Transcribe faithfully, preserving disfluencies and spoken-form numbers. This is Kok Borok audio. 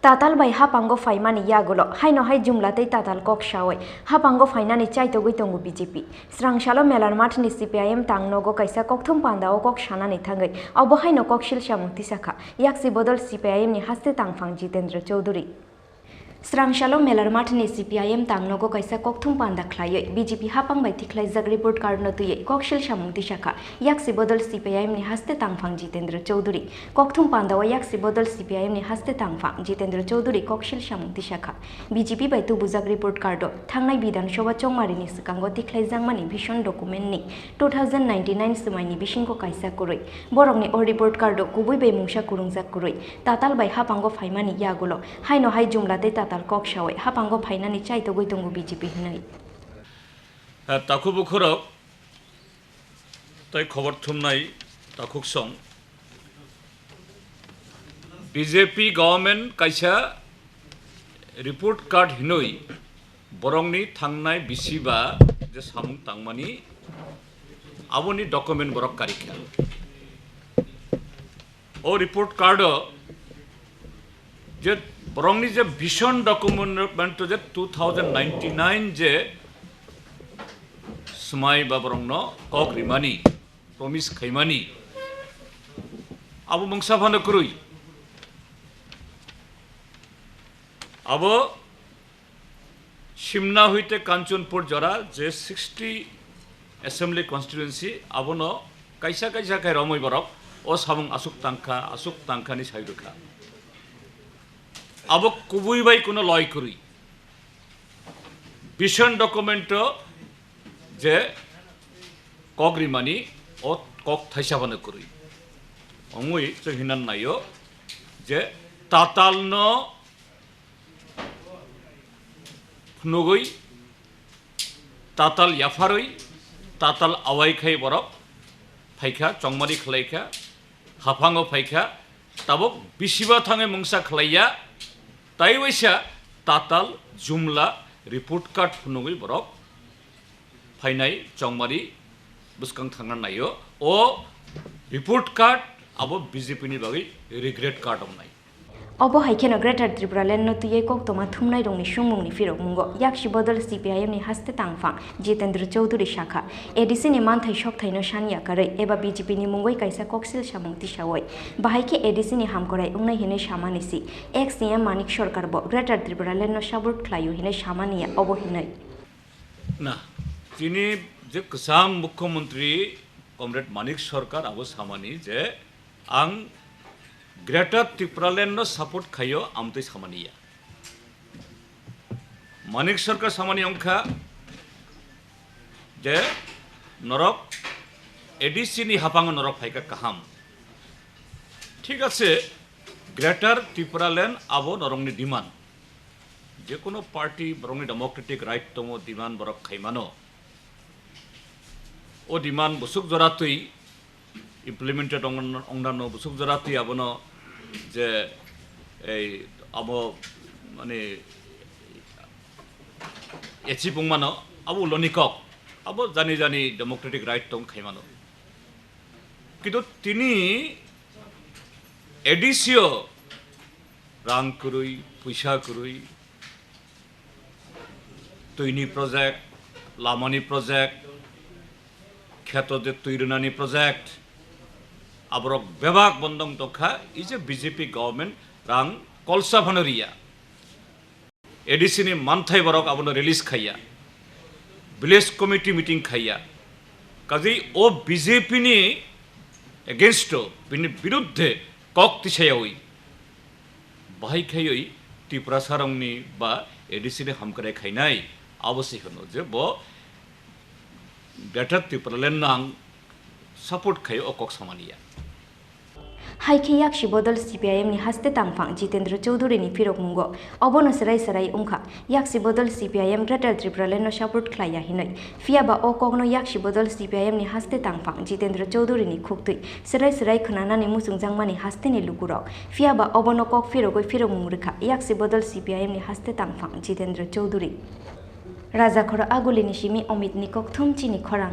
Tatal bai hapango phaimani yagulo haino hai jumla tei tatal kok sawi hapango phainani chaitogwi tongo B J P. Srangsalo Melar Mathni C P I M tang nogo kaisa kokthum pandao kok sanani thangwi abo haino koksil samung tisakha yaksi bodol C P I M ni haste tangphang Jitendra Chowdhury. Srangsalo Melar Mathni C P I M tang nogo kaisa kokthum panda khlaiwi B J P hapang bai tikhlaijak report card no twiwi koksil samung tisakha yaksi bodol C P I M ni haste tangphang Jitendra Chowdhury. Kokthum pandao yaksi bodol C P I M ni haste tangphang Jitendra Chowdhury koksil samung tisakha. B J P bai tubujak report card o thangnai Bidhan Sabha chongmari ni swkango tikhlaijakmani vision document ni two thousand ninety-nine swmai ni bisingo kaisa kwrwi. Borokni o report card o kubui bai mungsa kwrwngjak kwrwi. Tatal bai hapango phaimani yagulo haino hai jumla tei tatal kok sawi hapango phainani chaitogwi tongo B J P hinwi. Eh, takhuk bukhurok tei khobor thumnai takhuk song. B J P government kaisa report card hinwi borokni thangnai bisi ba je samung tangmani aboni document borok karikha. O report card o je borokni je vision document je two thousand ninety-nine je swmai ba borokno kok rimani, promise khaimani, abo mungsa phano kwrwi. Abo Simna hoite Kanchanpur jora je sixty assembly constituency abono kaisa kaisa khe romwi borok o samung aswk tangkha, aswk tangkha ni sai rwkha. Abo kubui bai kuno loi kwrwi. Vision document o je kok rimani o kok thaisa phano kwrwi. Ongwi chwng hinan naio je tatal no phunugwi, tatal yapharwi, tatal awai khai borok phaikha, chongmari khlaikha, haphango phaikha, tabuk bisiba thangwi mungsa khlaiya, tai waisa tatal jumla report card phunugwi borok phainai chongmari bwskang thangna naio. O report card abo B J P ni bagwi regret card wngnai. Obo hai kheno Greater Tripura Land no twiwi koktwma thumnairokni sungmungni phirokmungo yaksi bodol C P I M ni haste tangphang Jitendra Chowdhury sakha, A D C ni manthai sokthai no sani yakarwi eba B J P ni mungwi kaisa koksil samung tisawi bahai khe A D C ni hamkrai wngnai hinwi samani si, ex C M Manik Sarkar bo Greater Tripura Land no support khlaio hinwi samani ya obo hinwi. Na, chini je kwcham Mukhyamantri Comrade Manik Sarkar abo samani je ang Greater Tipraland no support khaio, amtwi samani ya. Manik Sarkar samani wngkha je norok A D C ni haphango norok phaikha kaham. Thik ase, Greater Tipraland abo norokni demand. Jekono party borokni democratic right tongo, demand borok khaimano. O demand bwswk jora twi implemented ong-, ongna no bwswk jora twi abono je ei abo mane achieve wngmano abo uloni kok, abo jani jani democratic right tong khaimano. Kintu tini A D C o rang kwrwi, puisa kwrwi, twini project, lamani project, kheto je twi rwnani project, aborok bebak bondong tongkha, ei je B J P government rang kolsa phano riya. A D C ni manthai borok abono release khaiya, village committee meeting khaiya, kaje o B J P ni against o, bini biruddhe kok tisayawi, bahai khaiwi Tiprasarokni ba A D C ni hamkrai khainai, abo se hwno je bo Greater Tipraland no ang support khaio o kok samani ya. Hai khe yaksi bodol C P I M ni haste tangphang Jitendra Chowdhury ni phirokmungo obono swrai swrai wngkha, yaksi bodol C P I M Greater Tipraland no support khlaiya hinwi. Phiya ba o kokno yaksi bodol C P I M ni haste tangphang Jitendra Chowdhury ni khuktwi swrai swrai khwnanani muchungjakmani haste ni lukurok. Phiya ba obono kok phirogwi phirokmung rwkha yaksi bodol C P I M ni haste tangphang Jitendra Chowdhury. Rajakhoro Aguli ni simi Omit ni kokthum chini khorang.